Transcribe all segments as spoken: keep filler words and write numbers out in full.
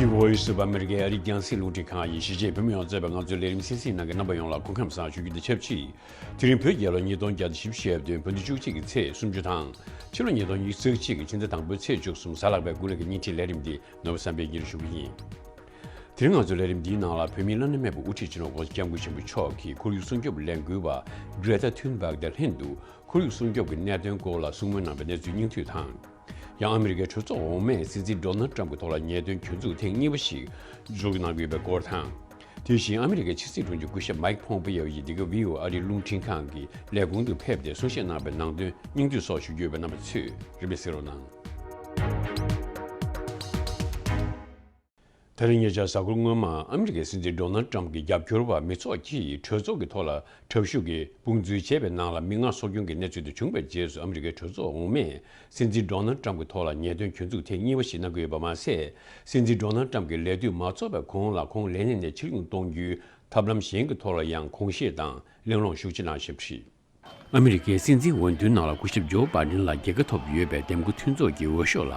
The Voice of America ཨ་རིའི་རྒྱང་སྲིང་རླུང་འཕྲིན་ཁང་གིས་གཞིས་བྱེས་བོད་མི་ཡོངས་རྩོད་པའི་ང་ཚོའི་ལས་རིམ་གསན་གཟིགས་གནང་མཁན་རྣམ་པ་ཡོངས་ལ་སྐུ་ཁམས་བཟང་ཞུ་རྒྱུ་དང་ཆབས་ཅིག་དེ་རིང་བོད་རྒྱལ་ལོ་ཉིས་སྟོང་བརྒྱ་དང་བཞི་བཅུ་ཞེ་བདུན་བོད་ཟླ་བཅུ་གཅིག་གི་ཚེས་སུམ་ཅུ་དང་། ཕྱི་ལོ་ཉིས་སྟོང་ཉི་ཤུ་རྩ་གཅིག་གི་ཕྱི་ཟླ་དང་པོའི་ཚེས་བཅུ་གསུམ་གཟའ་ལྷག་པའི་དགུང་ལོ་གི་ཉིན་ཁྲིའི་ལས་རིམ་འདི་ནོར་བུ་བསམ་འཕེལ་གྱིས་ཞུ་གི་ཡིན། དེ་རིང་ང་ཚོའི་ལས་རིམ་འདིའི་ནང་ལ་བོད་མིའི་བླ་ན་མེད་པའི་དབུ་ཁྲིད་སྤྱི་ནོར་༸གོང་ས་༸སྐྱབས་མགོན་ཆེན་པོ་མཆོག་གིས་ཁོར་ཡུག་སྲུང་སྐྱོབ་ལས་འགུལ་བ་Greta Thunberg དང་ལྷན་དུ་ཁོར་ཡུག་སྲུང་སྐྱོབ་ཀྱི་གནད་དོན་སྐོར་ལ་གསུང་མོལ་གནང་བའི་གནས་ཚུལ་སྙིང་བསྡུས་དང་། ཡང་ཨ་མི་རི་ཀའི་གྲོས་ཚོགས་འོག་མས་སྲིད་འཛིན་Donald Trump གྱི་ཐོག་ལ་ཉེས་དོན་གྱོད་འཛུགས་ཐེངས་གཉིས་པ་ཞིག་འཛུགས་གནང་གི་ཡོད་པའི་སྐོར་དང་། དེ་བཞིན་ཨ་མི་རི་ཀའི་ཕྱི་སྲིད་དྲུང་ཆེ་སྐུ་ཞབས་Mike Pompeo ཡིས་འདི་ག་བྷི་ཨོ་ཨེ་ཨ་རིའི་རླུང་འཕྲིན་ཁང་གི་ལས་ཁུངས་དུ་ཕེབས་ཏེ་གསུང་བཤད་གནང་བའི་ནང་དོན་སྙིང་བསྡུས་སོགས་ཞུ་རྒྱུ་ཡོད་པས་རྣམ་པ་ཚོས་རིམ་པས་གསན་རོགས་གནང་། ད་རིང་ཉེ་ཆར་གཟའ་འཁོར་སྔོན་མ་ཨ་མི་རི་ཀའི་སྲིད་འཛིན་Donald Trump གྱི་རྒྱབ་སྐྱོར་བ་མི་ཚོགས་ཀྱིས་གྲོས་ཚོགས་ཀྱི་ཐོག་ལ་དྲག་ཤུགས་ཀྱིས་དཔུང་འཛུལ་བྱས་པའི་ནང་ལ་མི་ལྔ་སྲོག་སྐྱོན་གྱི་གནས་ཚུལ་དེ་བྱུང་བའི་རྗེས་སུ་ཨ་མི་རི་ཀའི་གྲོས་ཚོགས་འོག་མས་སྲིད་འཛིན་Donald Trump གྱི་ཐོག་ལ་ཉེས་དོན་གྱོད་འཛུགས་ཐེངས་གཉིས་པ་ཞིག་གནང་གི་ཡོད་པ་མ་ཟད། སྲིད་འཛིན་Donald Trump གྱི་ལས་དུས་མ་རྫོགས་པའི་གོང་ལ་ཁོང་ལས་གནས་ནས་ཕྱིར་འོང་གཏོང་རྒྱུའི་ཐབས་ལམ་གཞན་གྱི་ཐོག་ལ་ཡང་དགོངས་བཞེས་དང་གླེང་སློང་ཤུགས་ཆེ་གནང་བཞིན་པ་རེད། ཨ་མི་རི་ཀའི་སྲིད་འཛིན་འོས་བསྡུའི་ནང་ལ་སྐུ་ཞབས་ཇོ་བྷའི་ཌེན་ལ་རྒྱལ་ཁ་ཐོབ་ཡོད་པའི་འདེམས་བསྐོ་མཐུན་ཚོགས་ཀྱི་འོས་ཤོག་ལ་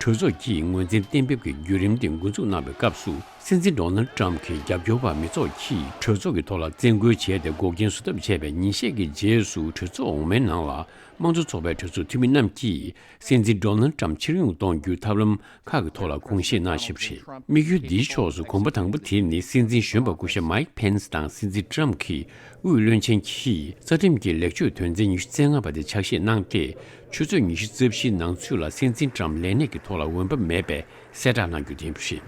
གྲོས་ཚོགས་ཀྱིས་ངོས་འཛིན་གཏན་འབེབས་ཀྱི་བརྒྱུད་རིམ་དེ་འགོ་འཛུགས་གནང་བའི་སྐབས་སུ། སྲིད་འཛིན་Donald Trump གྱི་རྒྱབ་སྐྱོར་བ་མི་ཚོགས་ཀྱིས་གྲོས་ཚོགས་ཀྱི་ཐོག་ལ་བཙན་རྒོལ་བྱས་ཏེ་འགོག་རྐྱེན་བཟོ་ཐབས་བྱས་པའི་ཉིན་ཤས་ཀྱི་རྗེས་སུ་གྲོས་ཚོགས་འོག་མའི་ནང་ལ་དམངས་གཙོ་ཚོགས་པའི་གྲོས་ཚོགས་འཐུས་མི་རྣམས་ཀྱིས་སྲིད་འཛིན་Donald Trump ཕྱིར་འོང་གཏོང་རྒྱུའི་ཐབས་ལམ་ཁག་གི་ཐོག་ལ་དགོངས་བཞེས་གནང་བཞིན་པ་རེད། དམིགས་ཡུལ་འདིའི་ཕྱོགས་སུ་གོམ་པ་དང་པོ་དེ་ནི་སྲིད་འཛིན་གཞོན་པ་སྐུ་ཞབས་Mike Pence དང་སྲིད་འཛིན་Trump གྱི་དབུས་བློན་ཆེན་གྱིས་རྩ་ཁྲིམས་ཀྱི་ལེགས་བཅོས་དོན་ཚན་ཉི་ཤུ་རྩ་ལྔ་པ་དེ་ཕྱག་བཞེས་གནང་སྟེ། ཆུ་ཚོད་ཉི་ཤུ་རྩ་བཞིའི་ནང་ཚུད་ལ་སྲིད་འཛིན་Trump ལས་གནས་ཀྱི་ཐོག་ལ་འོས་འབབ་མེད་པའི་གསལ་བསྒྲགས་གནང་རྒྱུ་དེ་ཡིན་པ་རེད།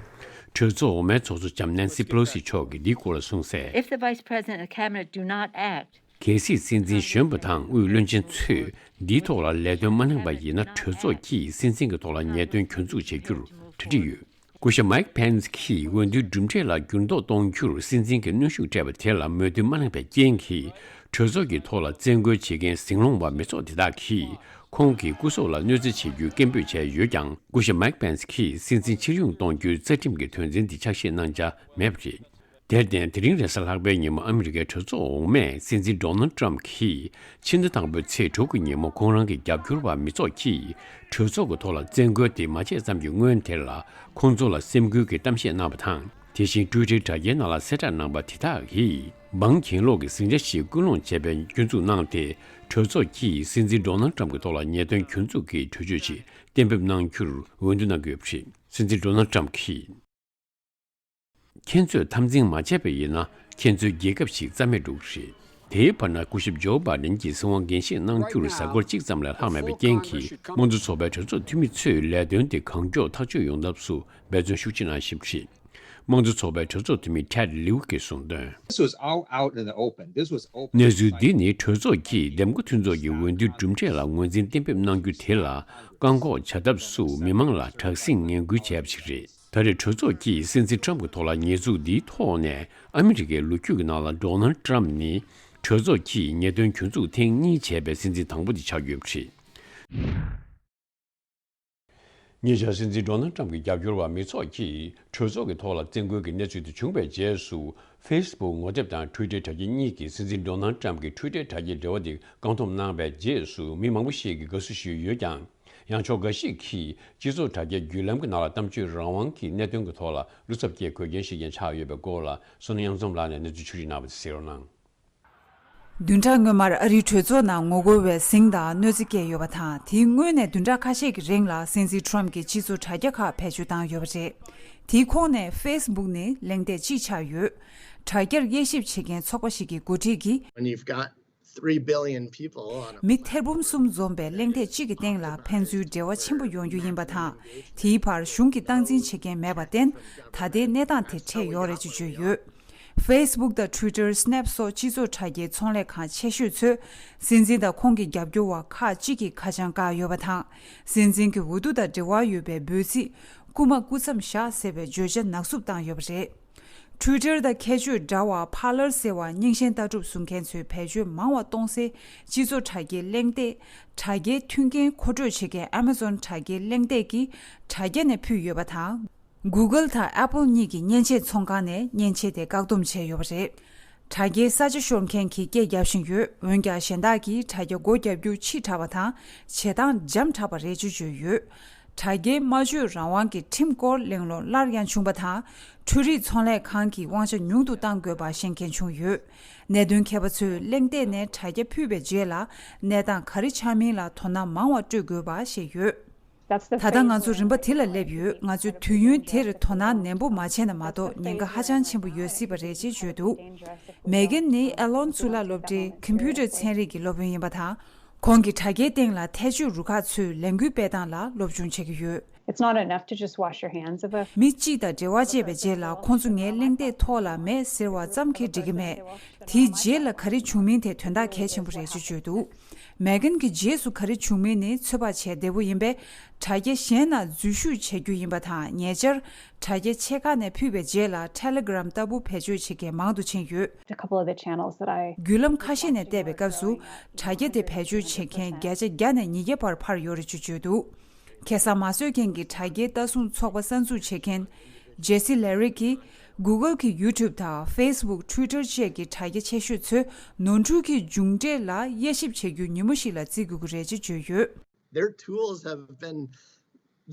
གྲོས་ཚོགས་འོག་མའི་ཚོགས་གཙོ་ལྕམ་Nancy Pelosi མཆོག་གིས་འདིའི་སྐོར་ལ་གསུངས་གསལ། If the Vice President of Cabinet do not act, གལ་སྲིད་སྲིད་འཛིན་གཞོན་པ་དང་དབུས་བློན་ཆེན་ཚོས་འདིའི་ཐོག་ལ་ལས་དོན་མ་གནང་པ་ཡིན་ན། གྲོས་ཚོགས་ཀྱིས་སྲིད་འཛིན་གྱི་ཐོག་ལ་ཉེས་དོན་གྱོད་འཛུགས་བྱ་རྒྱུར་གྲ་སྒྲིག་ཡོད། སྐུ་ཞབས་Mike Pence གྱིས་འོས་བསྡུའི་གྲུབ་འབྲས་ལ་འགྱུར་ལྡོག་གཏོང་རྒྱུར་སྲིད་འཛིན་གྱིས་གནོན་ཤུགས་སྤྲད་པ་དེ་ལ་མོས་མཐུན་མ་གནང་པའི་རྐྱེན་གྱིས། གྲོས་ཚོགས་ཀྱི་ཐོག་ལ་བཙན་རྒོལ་བྱེད་མཁན་ཟིང་སློང་བ་མི་ཚོགས་དེ་དག་གིས་ཁོང་གི་སྐུ་སྲོག་ལ་གནོད་འཚེ་བྱེད་རྒྱུའི་སྐད་འབོད་བྱས་ཡོད་ཀྱང་། སྐུ་ཞབས་Mike Pence གྱིས་སྲིད་འཛིན་ཕྱིར་འོང་གཏོང་རྒྱུའི་རྩ་ཁྲིམས་ཀྱི་དོན་ཚན་འདི་ཕྱག་བཞེས་གནང་འཆར་མེད་པ་རེད། དེར་བརྟེན། དེ་རིང་རེས་གཟའ་ལྷག་པའི་ཉིན་མོ་ཨ་མི་རི་ཀའི་གྲོས་ཚོགས་འོག་མས་སྲིད་འཛིན་Donald Trump གྱིས་ཕྱི་ཟླ་དང་པོའི་ཚེས་དྲུག་གི་ཉིན་མོ་ཁོང་རང་གི་རྒྱབ་སྐྱོར་བ་མི་ཚོགས་ཀྱིས་གྲོས་ཚོགས་ཀྱི་ཐོག་ལ་བཙན་རྒོལ་དེ་མ་བྱས་ཙམ་གྱི་སྔོན་དེར་ལ་ཁོང་ཚོ་ལ་སེམས་འགུལ་གྱི་གཏམ་བཤད་གནང་བ་དང་། དེ་བཞིན་Twitter དྲ་རྒྱའི་ནང་ལ་གསལ་བསྒྲགས་གནང་བ་དེ་དག་གིས་འབངས་གྱེན་ལོག་གི་ཟིང་ཆ་ཞིག་སྐུལ་སློང་བྱས་པའི་སྐྱོན་འཛུགས་གནང་སྟེ། གྲོས་ཚོགས་ཀྱིས་སྲིད་འཛིན་Donald Trump གྱི་ཐོག་ལ་ཉེས་དོན་གྱོད་འཛུགས་ཀྱི་གྲོས་ཆོད་ཅིག་གཏན་འབེབས་གནང་རྒྱུར་འོས་བསྡུ་གནང་གི་ཡོད་པ་རེད། སྲིད་འཛིན་Donald Trump གྱིས། ཁྱེད་ཚོས་འཐབ་འཛིང་མ་བྱས་པ་ཡིན་ན། ཁྱེད་ཚོའི་རྒྱལ་ཁབ་ཞིག་རྩ་མེད་འགྲོ་གི་རེད། དེའི་བར་ན་སྐུ་ཞབས་ཇོ་བྷའི་ཌེན་གྱིས་སྲིད་དབང་འགན་བཞེས་གནང་རྒྱུར་གཟའ་འཁོར་གཅིག་ཙམ་ལས་ལྷག་མེད་པའི་རྐྱེན་གྱིས། དམངས་གཙོ་ཚོགས་པའི་གྲོས་ཚོགས་འཐུས་མི་ཚོས་ལས་དོན་དེ་གང་མགྱོགས་ཐག་གཅོད་ཡོང་ཐབས་སུ་འབད་བརྩོན་ཤུགས་ཆེ་གནང་བཞིན་པ་རེད། དམངས་གཙོ་ཚོགས་པའི་གྲོས་ཚོགས་འཐུས་མི་Ted Lieu གིས་གསུངས་དོན། This was all out in the open. This was open. གནས་ཚུལ་འདི་ནི་གྲོས་ཚོགས་ཀྱིས་འདེམས་བསྐོ་མཐུན་ཚོགས་ཀྱི་འོས་བསྡུའི་གྲུབ་འབྲས་ལ་ངོས་འཛིན་གཏན་འབེབས་གནང་རྒྱུ་དེ་ལ་བཀག་འགོག་བྱ་ཐབས་སུ་མི་མང་ལ་དྲག་ཟིང་ངན་སྐུལ་བྱས་པ་ཞིག་རེད། ད་རེས་གྲོས་ཚོགས་ཀྱིས་སྲིད་འཛིན་Trump གྱི་ཐོག་ལ་ཉེས་འཛུགས་འདིའི་ཐོག་ནས། ཨ་མི་རི་ཀའི་ལོ་རྒྱུས་ཀྱི་ནང་ལ་Donald Trump ནི་གྲོས་ཚོགས་ཀྱིས་ཉེས་དོན་གྱོད་འཛུགས་ཐེངས་གཉིས་བྱས་པའི་སྲིད་འཛིན་དང་པོ་དེ་ཆགས་ཡོད་པ་རེད། ཉེ་ཆར་སྲིད་འཛིན་Donald Trump གྱི་རྒྱབ་སྐྱོར་བ་མི་ཚོགས་ཀྱིས་གྲོས་ཚོགས་ཀྱི་ཐོག་ལ་བཙན་རྒོལ་གྱི་གནས་ཚུལ་དེ་བྱུང་བའི་རྗེས་སུ། Facebook ངོ་དེབ་དང་Twitter དྲ་རྒྱ་གཉིས་ཀྱིས་སྲིད་འཛིན་Donald Trump གྱི་Twitter དྲ་རྒྱའི་འབྲེལ་བ་དེ་བཀག་སྡོམ་གནང་བའི་རྗེས་སུ། མི་མང་པོ་ཞིག་གིས་དགའ་བསུ་ཞུས་ཡོད་ཀྱང་། ཡང་ཕྱོགས་འགའ་ཞིག་གིས་སྤྱི་ཚོགས་དྲ་རྒྱའི་བརྒྱུད་ལམ་གྱི་ནང་ལ་གཏམ་བརྗོད་རང་དབང་གི་གནད་དོན་གྱི་ཐོག་ལ་བློ་འཚབ་སྐྱེ་དགོས་རྐྱེན་ཞིག་ཀྱང་ཆགས་ཡོད་པའི་སྐོར་ལ། བསོད་ནམས་གཡང་འཛོམས་ལགས་ནས་གནས་ཚུལ་ཕྱོགས་སྒྲིག་གནང་བ་དེ་གསན་རོགས་གནང་། བདུན་ཕྲག་སྔོན་མར་ཨ་རིའི་གྲོས་ཚོགས་ནང་ངོ་རྒོལ་བའི་ཟིང་དང་གནོད་འཚེ་བསྐྱལ་ཡོད་པ་དང་། དེའི་སྔོན་ནས་བདུན་ཕྲག་ཁ་ཤས་ཀྱི་རིང་ལ་སྲིད་འཛིན་Trump གྱིས་སྤྱི་ཚོགས་དྲ་རྒྱ་ཁག་བེད་སྤྱོད་བཏང་ཡོད་པ་རེད། དེའི་ཁོངས་ནས་Facebook ནི་གླེང་སྟེགས་གཅིག་ཆགས་ཡོད། དྲ་རྒྱར་དབྱེ་ཞིབ་བྱེད་མཁན་ཚོགས་པ་ཞིག་གིས་འགོ་ཁྲིད་ཀྱིས། When you've got three billion people on a མི་ཐེར་འབུམ་གསུམ་འཛོམས་པའི་གླེང་སྟེགས་གཅིག་གི་སྟེང་ལ་ཕན་ཚུན་འབྲེལ་བ་ཆེན་པོ་ཡོང་རྒྱུ་ཡིན་པ་དང་། དེའི་བར་གཞུང་གིས་སྟངས་འཛིན་བྱེད་མཁན་མེད་པར་བརྟེན། ད་ལྟའི་གནས་སྟངས་དེ་འཕྲད་ཡོད་རེད་ཅེས་བརྗོད་ཡོད། Facebook དང་Twitter, Snap སོགས་སྤྱི་ཚོགས་དྲ་རྒྱའི་ཚོང་ལས་ཁང་ཆེ་ཤོས་ཚོས་སྲིད་འཛིན་དང་ཁོང་གི་རྒྱབ་སྐྱོར་བ་ཁག་ཅིག་གི་ཁ་བྱང་བཀག་ཡོད་པ་དང་། སྲིད་འཛིན་གྱི་འོས་བསྡུ་དང་འབྲེལ་བ་ཡོད་པའི་འབོད་ཚིག་རྐུ་མ་རྐུ་མཚམས་བཞག་ཟེར་བའི་བརྗོད་བྱ་ནག་བསུབ་བཏང་ཡོད་པ་རེད། Twitter དང་ཁྱད་ཆོས་འདྲ་བར་Parler ཟེར་བ་རྙིང་ཞེན་ལྟ་གྲུབ་བཟུང་མཁན་ཚོས་བེད་སྤྱོད་མང་བ་གཏོང་སའི་སྤྱི་ཚོགས་དྲ་རྒྱའི་གླེང་སྟེགས། དྲ་རྒྱའི་མཐུན་རྐྱེན་མཁོ་སྤྲོད་བྱེད་མཁན་Amazon དྲ་རྒྱའི་གླེང་སྟེགས་ཀྱིས་དྲ་རྒྱ་ནས་ཕུད་ཡོད་པ་དང་། Google དང་Apple གཉིས་ཀྱི་མཉེན་ཆས་ཚོང་ཁང་ནས་མཉེན་ཆས་དེ་བཀག་སྡོམ་བྱས་ཡོད་པ་རེད། དྲ་རྒྱའི་ས་ཆ་ཤོར་མཁན་གྱིས་སྐད་རྒྱབ་བཞིན་ཡོད། འོན་ཀྱང་གཞན་དག་གིས་དྲ་རྒྱ་སྒོ་རྒྱག་རྒྱུ་ཕྱིས་དྲགས་པ་དང་། བྱེད་སྟངས་འཇམ་དྲགས་པ་རེད་ཅེས་བརྗོད་ཡོད། དྲ་རྒྱའི་སྨྲ་བརྗོད་རང་དབང་གི་ཁྲིམས་སྐོར་གླེང་སློང་སླར་ཡང་བྱུང་བ་དང་། འཕྲུལ་རིག་ཚོང་ལས་ཁང་གི་དབང་ཆ་ཉུང་དུ་གཏང་དགོས་པ་བཤད་མཁན་བྱུང་ཡོད། གནད་དོན་མཁས་པ་ཚོས་གླེང་སྟེགས་ནས་དྲ་རྒྱ་ཕུད་པའི་རྗེས་ལ་གནས་སྟངས་ག་རེ་ཆགས་མིན་ལ་དོ་སྣང་མང་བ་སྤྲོད་དགོས་པ་བཤད་ཡོད། That's the ད་ལྟ་phase ང་ཚོ་རིམ་པ་དེ་ལ་སླེབས་ཡོད། ང་ཚོས་དུས་ཡུན་དེར་དོ་སྣང་ནན་པོ་མ་བྱས་ན་མ་གཏོགས་ཉེན་ཁ་ཧ་ཅང་ཆེན་པོ་ཡོད་སྲིད་པ་རེད་ཅེས་བརྗོད་འདུག། མེ་གན་ནི་ཨེ་ལོན་གཙུག་ལག་སློབ་གྲྭའི་ཀམ་པུ་ཊར་ཚན་རིག་གི་སློབ་དཔོན་ཡིན་པ་དང་། ཁོང་གིས་དྲ་རྒྱའི་སྟེང་ལ་ཐལ་སྤྱོད་རུ་ཁག་ཚོས་ལས་འགུལ་སྤེལ་སྟངས་ལ་སློབ་སྦྱོང་བྱེད་ཀྱི་ཡོད། It's not enough to just wash your hands of a མི་གཅིག་དང་འབྲེལ་བ་བཅད་པའི་རྗེས་ལ་ཁོང་ཚོ་ངའི་གླེང་སྟེགས་ཐོག་ལ་མེད་ཟེར་བ་ཙམ་གྱིས་འགྲིག་གི་མེད། དེའི་རྗེས་ལ་ག་རེ་བྱུང་མིན་དེ་དོན་དག་གལ་ཆེན་པོ་རེད་ཅེས་བརྗོད་འདུག། མེ་གན་གྱི་རྗེས་སུ་ག་རེ་བྱུང་མིན་ནི་ཚོད་དཔག་བྱེད་བདེ་པོ་ཡིན་པས། དྲ་རྒྱ་གཞན་ནང་འཛུལ་ཞུགས་བྱ་རྒྱུ་ཡིན་པ་དང་། ཉེ་ཆར་དྲ་རྒྱ་ཆེ་ཁག་ནས་ཕུད་པའི་རྗེས་ལ་ཊེ་ལེ་གྷི་རམ་ལྟ་བུ་བེད་སྤྱོད་བྱེད་མཁན་མང་དུ་ཕྱིན་ཡོད། A couple of the channels that I བརྒྱུད་ལམ་ཁ་ཤས་ནས་བལྟས་པའི་སྐབས་སུ་དྲ་རྒྱ་དེ་བེད་སྤྱོད་བྱེད་མཁན་བརྒྱ་ཆ་བརྒྱ་ནས་ཉིས་བརྒྱ་བར་འཕར་ཡོད་རེད་ཅེས་བརྗོད་འདུག། ཁེ་བཟང་མ་བཟོད་མཁན་གྱི་དྲ་རྒྱའི་ལྟ་སྲུང་ཚོགས་པ་གསར་འཛུགས་བྱེད་མཁན་ཇེ་སི་ལེ་རིག་གིས། Google གི་YouTube དང་Facebook Twitter བཅས་ཀྱི་དྲ་རྒྱ་ཆེ་ཤོས་ཚོས་ནོར་འཁྲུལ་གྱི་མཇུག་འབྲས་ལ་དབྱེ་ཞིབ་བྱེད་རྒྱུ་ཉིན་མོ་ཞིག་ལ་བརྩི་དགོས་ཀྱི་རེད་ཅེས་བརྗོད་ཡོད། Their tools have been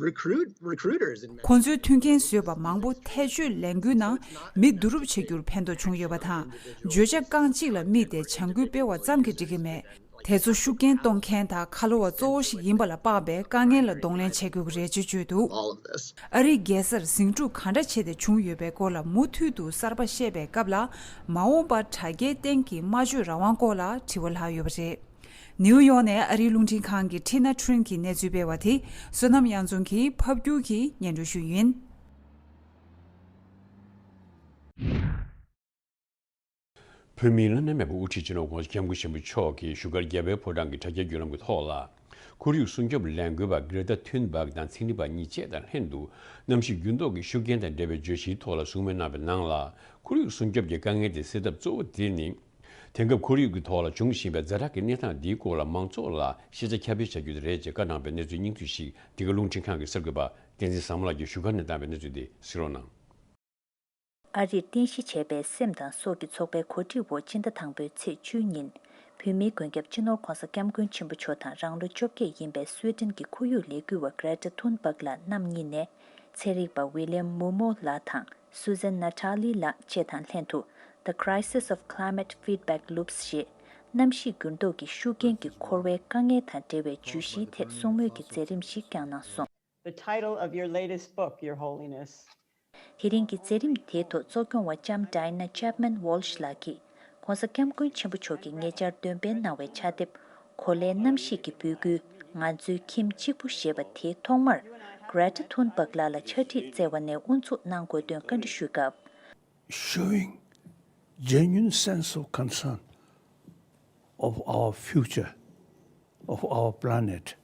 recruit recruiters in many ཁོང་ཚོའི་མཐུན་རྐྱེན་བཟོས་པ་མང་པོ་ཐལ་སྤྱོད་ལས་འགུལ་ནང་མི་བསྡུ་རུབ་བྱེད་རྒྱུར་ཕན་ཐོགས་བྱུང་ཡོད་པ་དང་། བརྗོད་བྱ་རྐང་གཅིག་ལ་དམིགས་ཏེ་བྱ་འགུལ་སྤེལ་བ་ཙམ་གྱིས་འགྲིག་གི་མེད། དེ་ཚོ་ཤུགས་རྐྱེན་གཏོང་མཁན་དང་ཁ་ལོ་བ་གཙོ་བོ་ཞིག་ཡིན་པ་ལ་དཔག་པའི་དཀའ་ངལ་ལ་གདོང་ལེན་བྱེད་དགོས་ཀྱི་རེད་ཅེས་བརྗོད་འདུག། All of this. ཨ་རིའི་རྒྱལ་སར་ཟིང་འཁྲུག་གང་འདྲ་བྱས་ཏེ་བྱུང་ཡོད་པའི་སྐོར་ལ་མུ་མཐུད་དུ་གསར་པ་བཤད་པའི་སྐབས་ལ། མ་འོངས་པར་དྲ་རྒྱའི་སྟེང་གི་སྨྲ་བརྗོད་རང་དབང་སྐོར་ལ་དྲི་བ་ལྷག་ཡོད་པ་རེད། ནིའུ་ཡོག་ནས་ཨ་རིའི་རླུང་འཕྲིན་ཁང་གི་ཁྲི་ན་ཁྲིན་གྱིས་གནས་ཚུལ་སྤེལ་བ་དེ་བསོད་ནམས་དབྱངས་འཛོམས་ཀྱིས་ཕབ་བསྒྱུར་གྱིས་སྙན་སྒྲོན་ཞུས་ཡིན། བོད་མིའི་བླ་ན་མེད་པའི་དབུ་ཁྲིད་སྤྱི་ནོར་༧གོང་ས་༧སྐྱབས་མགོན་ཆེན་པོ་མཆོག་གིས་བཞུགས་སྒར་རྒྱལ་བའི་ཕོ་བྲང་གི་དྲ་རྒྱའི་བརྒྱུད་ལམ་གྱི་ཐོག་ལ། ཁོར་ཡུག་སྲུང་སྐྱོབ་ལས་འགུལ་བ་Greta Thunberg དང་ཚན་རིག་པ་གཉིས་བཅས་དང་ལྷན་དུ། གནམ་གཤིས་འགྱུར་ལྡོག་གི་ཤུགས་རྐྱེན་དང་འབྲེལ་བའི་བརྗོད་གཞིའི་ཐོག་ལ་གསུང་མོལ་གནང་བའི་ནང་ལ། ཁོར་ཡུག་སྲུང་སྐྱོབ་ཀྱི་དཀའ་ངལ་དེ་སེལ་ཐབས་གཙོ་བོ་དེ་ནི། དེང་སྐབས་ཁོར་ཡུག་གི་ཐོག་ལ་འབྱུང་བཞིན་པའི་ཛ་དྲག་གི་གནས་སྟངས་འདིའི་སྐོར་ལ་མང་ཚོགས་ལ་ཤེས་བྱ་ཁྱབ་སྤེལ་བྱ་རྒྱུ་དེ་རེད་ཅེས་བཀའ་གནང་པའི་གནས་ཚུལ་སྙིང་བསྡུས་ཤིག་འདི་ག་རླུང་འཕྲིན་ཁང་གི་གསར་འགོད་པ་བསྟན་འཛིན་བཟང་མོ་ལགས་ཀྱིས་བཞུགས་སྒར་ནས་བཏང་བའི་གནས་ཚུལ་དེ་གཟིགས་རོགས་གནང་། ཨ་རིར་རྟེན་གཞི་བྱས་པའི་སེམས་དང་སྲོག་གི་ཚོགས་པའི་གོ་སྒྲིག་འོག་སྤྱི་ཟླ་དང་པོའི་ཚེས་བཅུའི་ཉིན། བོད་མིའི་མགོན་སྐྱབས་སྤྱི་ནོར་༧གོང་ས་༧སྐྱབས་མགོན་ཆེན་པོ་མཆོག་དང་རང་ལོ་བཅོ་བརྒྱད་ཡིན་པའི་སུའེ་ཏེན་གྱི་ཁོར་ཡུག་ལས་འགུལ་བ་Greta Thunberg ལགས་རྣམ་གཉིས་ནས། ཚན་རིག་པ་William Mummo ལགས་དང་Susan Natali ལགས་བཅས་དང་ལྷན་དུ། The Crisis of Climate Feedback Loops ཞེས། གནམ་གཤིས་འགྱུར་ལྡོག་གི་ཤུགས་རྐྱེན་གྱིས་འཁོར་བའི་དཀའ་ངལ་དང་འབྲེལ་བའི་བརྗོད་གཞིའི་ཐད་གསུང་མོལ་གྱི་མཛད་རིམ་ཞིག་བསྐྱངས་གནང་སོང་། The title of your latest book, Your Holiness. དེ་རིང་གི་མཛད་རིམ་དེའི་ཐོག་གཙོ་སྐྱོང་བ་ལྕམ་Dinah Chapman Walsh ལགས་ཀྱིས། ༧གོང་ས་༧སྐྱབས་མགོན་ཆེན་པོ་མཆོག་གིས་ཉེ་ཆར་འདོན་སྤེལ་གནང་བའི་ཕྱག་དེབ། གོ་ལའི་གནམ་གཤིས་ཀྱི་འབོད་སྐུལ། ང་ཚོའི་ཁྱིམ་གཅིག་པུ་ཞེས་པ་དེའི་ཐོག་མར། Greta Thunberg ལགས་ལ་ཕྱག་བྲིས་བསྩལ་བ་ནས་དབུ་འཛུགས་གནང་དགོས་དོན་བཀའ་འདྲི་ཞུས་སྐབས། Showing genuine sense of concern of our future, of our planet.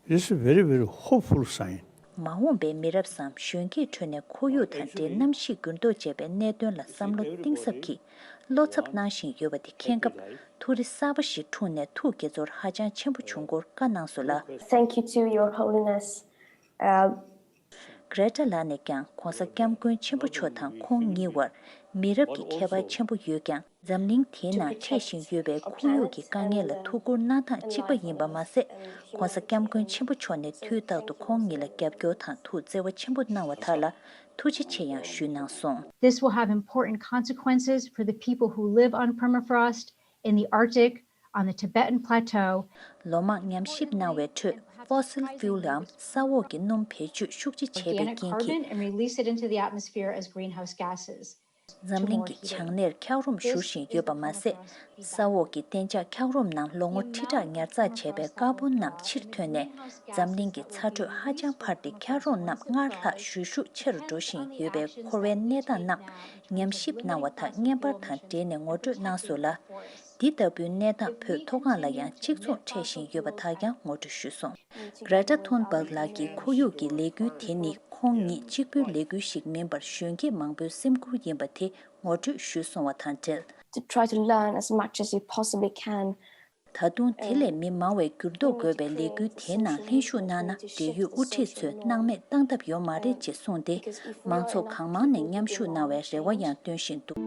It is a very, very hopeful sign. མ་འོངས་པའི་མི་རབས་སམ་གཞོན་སྐྱེས་ཁྲོད་ནས་ཁོར་ཡུག་དང་འབྲེལ་གནམ་གཤིས་འགྱུར་ལྡོག་ཅེས་པའི་གནད་དོན་ལ་བསམ་བློ་གཏིང་ཟབ་ཀྱིས་བློ་འཚབ་གནང་བཞིན་ཡོད་པ་དེ་མཁྱེན་སྐབས། ཐུགས་རེ་གསར་པ་ཞིག་འཁྲུངས་ནས་ཐུགས་དགྱེས་ཚོར་ཧ་ཅང་ཆེན་པོ་བྱུང་སྐོར་བཀའ་གནང་སོང་ལ། Thank you to Your Holiness. Uh, Greta ལགས་ནས་ཀྱང་༧གོང་ས་༧སྐྱབས་མགོན་ཆེན་པོ་མཆོག་དང་ཁོང་གཉིས་བར་མི་རབས་ཀྱི་ཁྱད་པར་ཆེན་པོ་ཡོད་ཀྱང་། འཛམ་གླིང་དེའི་ནང་འཕྲད་བཞིན་ཡོད་པའི་ཁོར་ཡུག་གི་དཀའ་ངལ་ལ་ཐུགས་ཁུར་གནང་སྟངས་གཅིག་པ་ཡིན་པ་མ་ཟད། ༧གོང་ས་༧སྐྱབས་མགོན་ཆེན་པོ་མཆོག་ནས་དུས་རྟག་ཏུ་ཁོང་གཉིས་ལ་རྒྱབ་སྐྱོར་དང་ཐུགས་བརྩེ་བ་ཆེན་པོ་གནང་བ་དག་ལ་ཐུགས་རྗེ་ཆེ་ཡང་ཞུས་གནང་སོང་། This will have important consequences for the people who live on permafrost in the Arctic, on the Tibetan Plateau. ལོ་མང་ཉམས་ཞིབ་གནང་བའི་ཁྲོད་fossil fuel འམ་ས་འོག་གི་སྣུམ་བེད་སྤྱོད་ཤུགས་ཆེ་བྱས་པའི་རྐྱེན་གྱིས། Organic carbon and release it into the atmosphere as greenhouse gases. འཛམ་གླིང་གི་བྱང་སྣེར་འཁྱགས་རོམ་བཞུར་བཞིན་ཡོད་པ་མ་ཟད། ས་འོག་གི་གཏན་འཇགས་འཁྱགས་རོམ་ནང་ལོ་ངོ་ཁྲི་ཕྲག་ཉར་ཚགས་བྱས་པའི་ཀར་བོན་རྣམས་ཕྱིར་ཐོན་ནས། འཛམ་གླིང་གི་ཚ་དྲོད་ཧ་ཅང་འཕར་ཏེ་འཁྱགས་རོམ་རྣམས་སྔར་ལྷག་ཞུ་ཤུགས་ཆེ་རུ་འགྲོ་བཞིན་ཡོད་པའི་འཁོར་བའི་གནས་སྟངས་རྣམས་ཉམས་ཞིབ་གནང་བ་དག་བརྙན་པར་དང་འབྲེལ་ནས་ངོ་སྤྲོད་གནང་སོང་ལ། འདི་ལྟ་བུའི་གནས་སྟངས་བོད་མཐོ་སྒང་ལ་ཡང་གཅིག་མཚུངས་འཕྲད་བཞིན་ཡོད་པ་དག་ཀྱང་ངོ་སྤྲོད་ཞུས་སོང་། Greta Thunberg ལགས་ཀྱི་ཁོར་ཡུག་གི་ལས་འགུལ་དེ་ནི་ཁོང་ཉིད་གཅིག་པུའི་ལས་འགུལ་ཞིག་མིན་པར་གཞོན་སྐྱེས་མང་པོའི་སེམས་ཁུར་ཡིན་པ་དེ་ངོ་སྤྲོད་ཞུས་སོང་བ་དང་འབྲེལ། To try to learn as much as you possibly can. ད་དུང་དེ་ལས་མི་མང་བས་འགྱུར་ལྡོག་དགོས་པའི་ལས་འགུལ་དེའི་ནང་ལྷན་ཞུགས་གནང་ན་འབྲེལ་ཡོད་དབུ་ཁྲིད་ཚོས་སྣང་མེད་བཏང་ཐབས་ཡོད་མ་རེད་ཅེས་གསུངས་ཏེ། མང་ཚོགས་གང་མང་ནས་མཉམ་ཞུགས་གནང་བའི་རེ་བ་ཡང་འདོན་བཞིན་འདུག།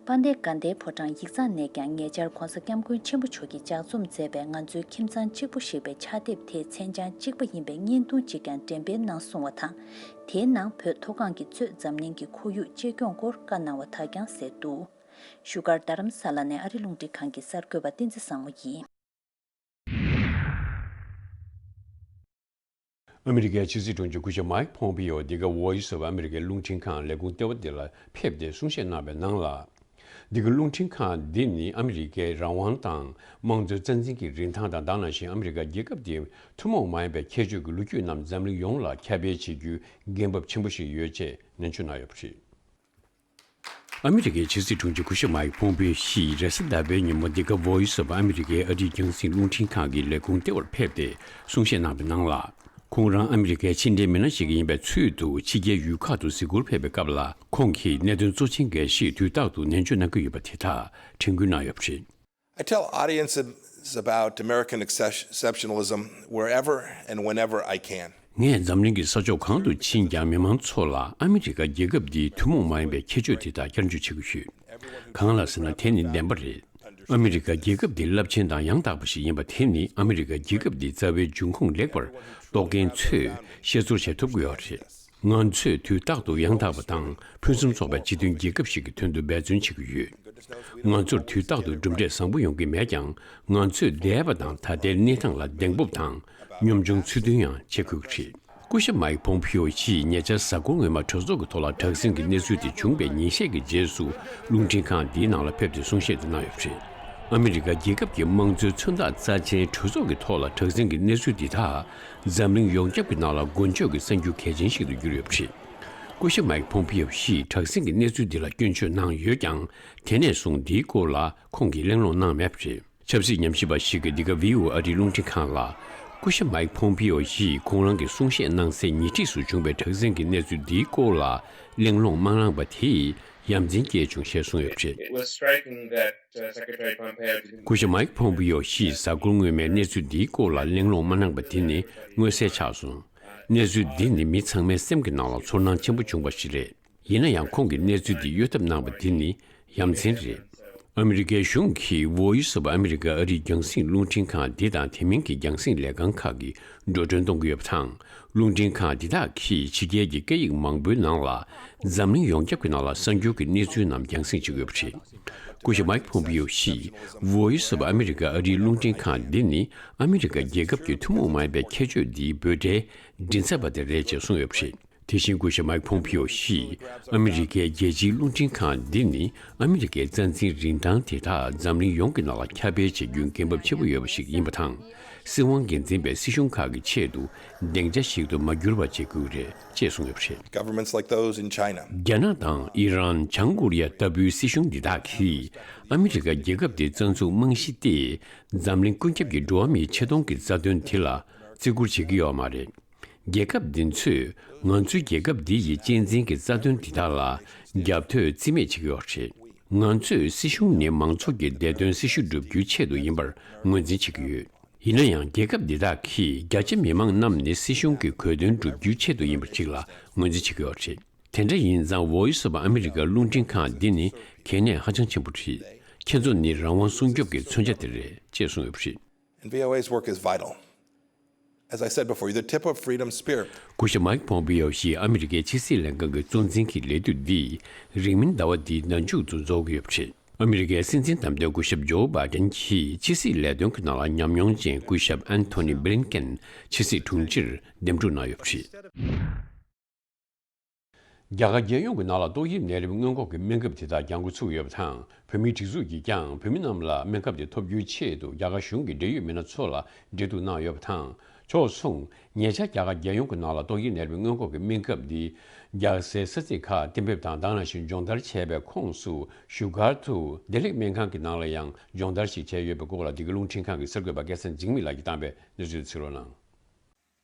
དཔལ་ལྡན་དགའ་ལྡན་ཕོ་བྲང་ཡིག་ཚང་ནས་ཀྱང་ཉེ་ཆར་༧གོང་ས་༧སྐྱབས་མགོན་ཆེན་པོ་མཆོག་གིས་ལྗགས་རྩོམ་མཛད་པའི་ང་ཚོའི་ཁྱིམ་ཚང་གཅིག་པུ་ཞེས་པའི་ཕྱག་དེབ་དེ་མཚན་བྱང་གཅིག་པ་ཡིན་པའི་བརྙན་ཐུང་གཅིག་ཀྱང་འགྲེམས་སྤེལ་གནང་སོང་བ་དང་། དེའི་ནང་བོད་མཐོ་སྒང་གི་གཙོས་འཛམ་གླིང་གི་ཁོར་ཡུག་གཅེས་སྐྱོང་སྐོར་བཀའ་གནང་བ་དག་ཀྱང་གསལ་འདུག་བཞུགས་སྒར་རྡ་རམ་ས་ལ་ནས་ཨ་རི་རླུང་འཕྲིན་ཁང་གི་གསར་འགོད་པ་བསྟན་འཛིན་བཟང་མོ་ཡིན། ཨ་མི་རི་ཀའི་ཕྱི་སྲིད་དྲུང་ཆེ་སྐུ་ཞབས་མའིག་ཕོམ་པིའོ་འདི་ག་Voice of America རླུང་འཕྲིན་ཁང་ལས་ཁུངས་ལྟེ་བ་འདི་ལ་ཕེབས་ཏེ་གསུང་བཤད་གནང་བའི་ནང་ལ། འདི་ག་རླུང་འཕྲིན་ཁང་འདི་ནི་ཨ་མི་རི་ཀའི་རང་དབང་དང་དམངས་གཙོའི་རྩ་འཛིན་གྱི་རིན་ཐང་དང་དེ་ནང་བཞིན་ཨ་མི་རི་ཀ་རྒྱལ་ཁབ་འདིའི་ཐུན་མོང་མ་ཡིན་པའི་ཁྱད་ཆོས་ཀྱི་ལོ་རྒྱུས་རྣམས་འཛམ་གླིང་ཡོངས་ལ་ཁྱབ་སྤེལ་བྱེད་རྒྱུའི་འགན་བབ་ཆེན་པོ་ཞིག་ཡོད་ཅེས་ནན་བརྗོད་གནང་ཡོད་པ་རེད། ཨ་མི་རི་ཀའི་ཕྱི་སྲིད་དྲུང་ཆེ་སྐུ་ཞབས་མའིག་ཕོམ་པིའོ་ཡིས་རེས་གཟའ་ཟླ་བའི་ཉིན་མོ་འདི་ག་Voice of America ཨ་རིའི་རྒྱང་སྲིང་རླུང་འཕྲིན་ཁང་གི་ལས་ཁུངས་ལྟེ་བར་ཕེབས་ཏེ་གསུང་བཤད་གནང་བའི་ནང་ལ། ཁོང་རང་ཨ་མི་རི་ཀའི་ཕྱི་འབྲེལ་མི་སྣ་ཞིག་ཡིན་པའི་ཚུལ་དུ་ཕྱི་རྒྱལ་ཡུལ་ཁག་ཏུ་གཟིགས་སྐོར་ཕེབས་པའི་སྐབས་ལ། ཁོང་གིས་གནད་དོན་གཙོ་ཆེན་འགའ་ཞིག་དུས་རྟག་ཏུ་ནན་བརྗོད་གནང་གི་ཡོད་པ་དེ་དག་དྲན་སྐུལ་གནང་ཡོད་པ་རེད། I tell audiences about American exceptionalism wherever and whenever I can. ངས་འཛམ་གླིང་གི་ས་ཕྱོགས་གང་དུ་ཕྱིན་ཀྱང་མི་མང་ཚོ་ལ་ཨ་མི་རི་ཀ་རྒྱལ་ཁབ་འདིའི་ཐུན་མོང་མ་ཡིན་པའི་ཁྱད་ཆོས་དེ་དག་བསྐྱར་འཇུག་བྱེད་ཀྱི་ཡོད། གང་ལ་ཟེར་ན་དེ་ནི་བདེན་པ་རེད། ཨ་མི་རི་ཀ་རྒྱལ་ཁབ་འདི་རླབས་ཆེན་དང་ཡང་དག་པ་ཞིག་ཡིན་པ་དེ་ནི་ཨ་མི་རི་ཀ་རྒྱལ་ཁབ་འདིའི་རྩ་བའི་འབྱུང་ཁུངས་ལེགས་པར་རྟོགས་མཁན་ཚོས་ཤེས་ཚོར་བྱེད་ཐུབ་ཀྱི་ཡོད་རེད། ང་ཚོས་དུས་རྟག་ཏུ་ཡང་དག་པ་དང་ཕུན་སུམ་ཚོགས་པའི་སྤྱི་མཐུན་རྒྱལ་ཁབ་ཞིག་གི་དོན་དུ་འབད་བརྩོན་བྱེད་ཀྱི་ཡོད། ང་ཚོར་དུས་རྟག་ཏུ་གྲུབ་འབྲས་བཟང་པོ་ཡོང་གི་མེད་ཀྱང་། ང་ཚོས་འདས་པ་དང་ད་ལྟའི་གནས་སྟངས་ལ་གདེང་སྤོབས་དང་གཉོམ་ཆུང་ཚུལ་མཐུན་ཡང་བྱེད་དགོས་ཀྱི་རེད། སྐུ་ཞབས་མའིག་ཕོམ་པིའོ་ཡིས་ཉེ་ཆར་གཟའ་འཁོར་སྔོན་མ་གྲོས་ཚོགས་ཀྱི་ཐོག་ལ་དྲག་ཟིང་གི་གནས་ཚུལ་དེ་བྱུང་བའི་ཉིན་ཤས་ཀྱི་རྗེས་སུ་རླུང་འཕྲིན་ཁང་འདིའི་ནང་ལ་ཕེབས་ཏེ་གསུང་བཤད་དེ་གནང་ཡོད་པ་རེད། ཨ་མི་རི་ཀ་རྒྱལ་ཁབ་ཀྱི་དམངས་གཙོའི་མཚོན་རྟགས་རྩ་ཆེན་གྲོས་ཚོགས་ཀྱི་ཐོག་ལ་དྲག་ཟིང་གི་གནས་ཚུལ་འདི་དག་འཛམ་གླིང་ཡོངས་ཁྱབ་ཀྱི་ནང་ལ་མགོན་སྐྱོབ་ཀྱི་གསར་འགྱུར་གལ་ཆེན་ཞིག་ཏུ་གྱུར་ཡོད་པ་རེད། སྐུ་ཞབས་མའིག་ཕོམ་པིའོ་ཡིས་དྲག་ཟིང་གི་གནས་ཚུལ་འདི་ལ་སྐྱོན་བརྗོད་གནང་ཡོད་ཀྱང་། དེ་ནས་བཟུང་འདིའི་སྐོར་ལ་ཁོང་གིས་གླེང་སློང་གནང་མེད་པ་རེད། ཆབ་སྲིད་ཉམས་ཞིབ་པ་ཞིག་གིས་འདི་ག་ཝི་ཨོ་ཨེ་ཨ་རིའི་རླུང་འཕྲིན་ཁང་ལ། སྐུ་ཞབས་མའིག་ཕོམ་པིའོ་ཡིས་ཁོང་རང་གིས་གསུང་བཤད་གནང་སའི་ཉེ་འཁྲིས་སུ་བྱུང་བའི་དྲག་ཟིང་གི་གནས་ཚུལ་འདིའི་སྐོར་ལ་གླེང་སློང་མ་གནང་པ་དེས་ཡ་མཚན་སྐྱེས་བྱུང་ཞེས་གསུངས་ཡོད་པ་རེད། It was striking that, uh, Secretary Pompeo didn't སྐུ་ཞབས་མའིག་ཕོམ་པིའོ་ཡིས་གཟའ་འཁོར་སྔོན་མའི་གནས་ཚུལ་འདིའི་སྐོར་ལ་གླེང་སློང་མ་གནང་པ་དེ་ནི་མངོན་གསལ་ཆགས་སོང་། གནས་ཚུལ་འདི་ནི་མི་ཚང་མའི་སེམས་ཀྱི་ནང་ལ་ཚོར་སྣང་ཆེན་པོ་བྱུང་བ་ཞིག་རེད། ཡིན་ན་ཡང་ཁོང་གིས་གནས་ཚུལ་འདི་གཡོལ་ཐབས་གནང་བ་འདི་ནི་ཡ་མཚན་རེད། ཨ་མི་རི་ཀའི་གཞུང་གིས་Voice of America ཨ་རིའི་རྒྱང་སྲིང་རླུང་འཕྲིན་ཁང་འདི་དང་དེ་མིན་གྱི་རྒྱང་སྲིང་ལས་ཁང་ཁག་གི་འགྲོ་གྲོན་གཏོང་གི་ཡོད་པ་དང་། རླུང་འཕྲིན་ཁང་འདི་དག་གིས་ཕྱི་རྒྱལ་གྱི་སྐད་ཡིག་མང་པོའི་ནང་ལ་འཛམ་གླིང་ཡོངས་ཁྱབ་ཀྱི་ནང་ལ་གསར་འགྱུར་གྱི་གནས་ཚུལ་རྣམས་རྒྱང་སྲིང་བྱེད་ཀྱི་ཡོད་པ་རེད། སྐུ་ཞབས་མའིག་ཕོམ་པིའོ་ཡིས་Voice of America ཨ་རིའི་རླུང་འཕྲིན་ཁང་འདི་ནི་ཨ་མི་རི་ཀ་རྒྱལ་ཁབ་ཀྱི་ཐུན་མོང་མ་ཡིན་པའི་ཁྱད་ཆོས་འདིའི་འབོད་སྒྲའི་མགྲིན་ཚབ་པ་དེ་རེད་ཅེས་གསུངས་ཡོད་པ་རེད། དེ་བཞིན་སྐུ་ཞབས་མའིག་ཕོམ་པིའོ་ཡིས་ཨ་མི་རི་ཀའི་རྒྱལ་སྤྱིའི་རླུང་འཕྲིན་ཁང་འདི་ནི་ཨ་མི་རི་ཀའི་རྩ་འཛིན་རིན་ཐང་དེ་དག་འཛམ་གླིང་ཡོངས་ཀྱི་ནང་ལ་ཁྱབ་སྤེལ་བྱེད་རྒྱུའི་འགན་བབ་ཆེ་པོ་ཡོད་པ་ཞིག་ཡིན་པ་དང་། སྲིད་དབང་སྒེར་འཛིན་པའི་སྲིད་གཞུང་ཁག་གི་ཆེད་དུ་སྡིངས་ཆ་ཞིག་ཏུ་མ་འགྱུར་བར་བྱེད་དགོས་རེད་ཅེས་གསུངས་ཡོད་པ་རེད། Governments like those in China. རྒྱ་ནག་དང་ཨི་རན། བྱང་ཀོ་རི་ཡ་ལྟ་བུའི་སྲིད་གཞུང་འདི་དག་གིས་ཨ་མི་རི་ཀ་རྒྱལ་ཁབ་དེའི་རྩ་འཛུགས་རྨང་གཞི་སྟེ། འཛམ་གླིང་ཀུན་ཁྱབ་ཀྱི་འགྲོ་བ་མིའི་ཆེ་མཐོང་གི་རྩ་དོན་དེ་ལ་བརྩི་བཀུར་བྱེད་ཀྱི་ཡོད་མ་རེད། རྒྱལ་ཁབ་འདི་ཚོས་ང་ཚོའི་རྒྱལ་ཁབ་འདི་ཡི་གཅེས་འཛིན་གྱི་རྩ་དོན་འདི་དག་ལ་རྒྱབ་ཐོན་རྩིས་མེད་བྱེད་ཀྱི་ཡོད་རེད། ང་ཚོས་སྲིད་གཞུང་ནི་མང་ཚོགས་ཀྱི་བདེ་དོན་སྲི་ཞུ་བསྒྲུབ་རྒྱུའི་ཆེད་དུ་ཡིན་པར་ངོས་འཛིན་བྱེད་ཀྱི་ཡོད། ཡིན་ན་ཡང་རྒྱལ་ཁབ་འདི་དག་གིས་རྒྱ་ཆེ་མི་མང་རྣམས་ནི་སྲིད་གཞུང་གི་གོ་དོན་བསྒྲུབ་རྒྱུའི་ཆེད་དུ་ཡིན་པ་ཅིག་ལ་ངོས་འཛིན་བྱེད་ཀྱི་ཡོད་རེད། དེ་འདྲ་ཡིན་ཙང་Voice of America རླུང་འཕྲིན་ཁང་འདི་ནི་གལ་གནད་ཧ་ཅང་ཆེན་པོ་རེད། ཁྱེད་ཚོ་ནི་རང་དབང་སྲུང་སྐྱོབ་ཀྱི་མཚོན་ཆ་དེ་རེད་ཅེས་གསུངས་ཡོད་པ་རེད། And V O A's work is vital. As I said before, you're the tip of freedom's spear. སྐུ་ཞབས་མའིག་ཕོམ་པིའོ་ཡིས་ཨ་མི་རི་ཀའི་ཕྱི་སྲིད་ལས་ཁང་གི་གཙོ་འཛིན་གྱི་ལས་དུས་འདི་རིང་མིན་ཟླ་བ་འདིའི་ཟླ་མཇུག་ཏུ་རྫོགས་ཀྱི་ཡོད་པ་རེད། ཨ་མི་རི་ཀའི་སྲིད་འཛིན་བདམས་ཐོན་སྐུ་ཞབས་ཇོ་བྷའི་ཌེན་གྱིས་ཕྱི་སྲིད་ལས་དོན་གྱི་ནང་ལ་ཉམས་མྱོང་ཅན་སྐུ་ཞབས་ཨན་ཐོ་ནི་བྷི་ལིན་ཀེན་ཕྱི་སྲིད་དྲུང་ཆེར་འདེམས་སྒྲུག་གནང་ཡོད་པ་རེད། རྒྱ་གར་རྒྱལ་ཡོངས་ཀྱི་ནང་ལ་ཏོག་དབྱིབས་ནད་རིམས་སྔོན་འགོག་གི་སྨན་ཁབ་དེ་དག་གྱང་གོ་ཚུགས་ཡོད་པ་དང་། བོད་མིའི་སྒྲིག་འཛུགས་ཀྱིས་ཀྱང་བོད་མི་རྣམས་ལ་སྨན་ཁབ་དེ་ཐོབ་རྒྱུའི་ཆེད་དུ་རྒྱ་གར་གཞུང་གི་འབྲེལ་ཡོད་མི་སྣ་ཚོ་ལ་འབྲེལ་གཏུག་གནང་ཡོད་པ་དང་། ཕྱོགས་མཚུངས་ཉེ་ཆར་རྒྱ་གར་རྒྱལ་ཡོངས་ཀྱི་ནང་ལ་ཏོག་དབྱིབས་ནད་རིམས་སྔོན་འགོག་གི་སྨན་ཁབ་འདི་རྒྱལ་སའི་ས་ཚིགས་ཁག་གཏན་འབེབས་དང་དེ་ནང་བཞིན་སྦྱོང་བརྡར་བྱས་པའི་ཁོངས་སུ་བཞུགས་སྒར་དུ་བདེ་ལེགས་སྨན་ཁང་གི་ནང་ལ་ཡང་སྦྱོང་བརྡར་ཞིག་བྱས་ཡོད་པའི་སྐོར་ལ་འདི་ག་རླུང་འཕྲིན་ཁང་གི་གསར་འགོད་པ་སྐལ་བཟང་འཇིགས་མེད་ལགས་ཀྱིས་བཏང་བའི་གནས་ཚུལ་གཟིགས་རོགས་གནང་།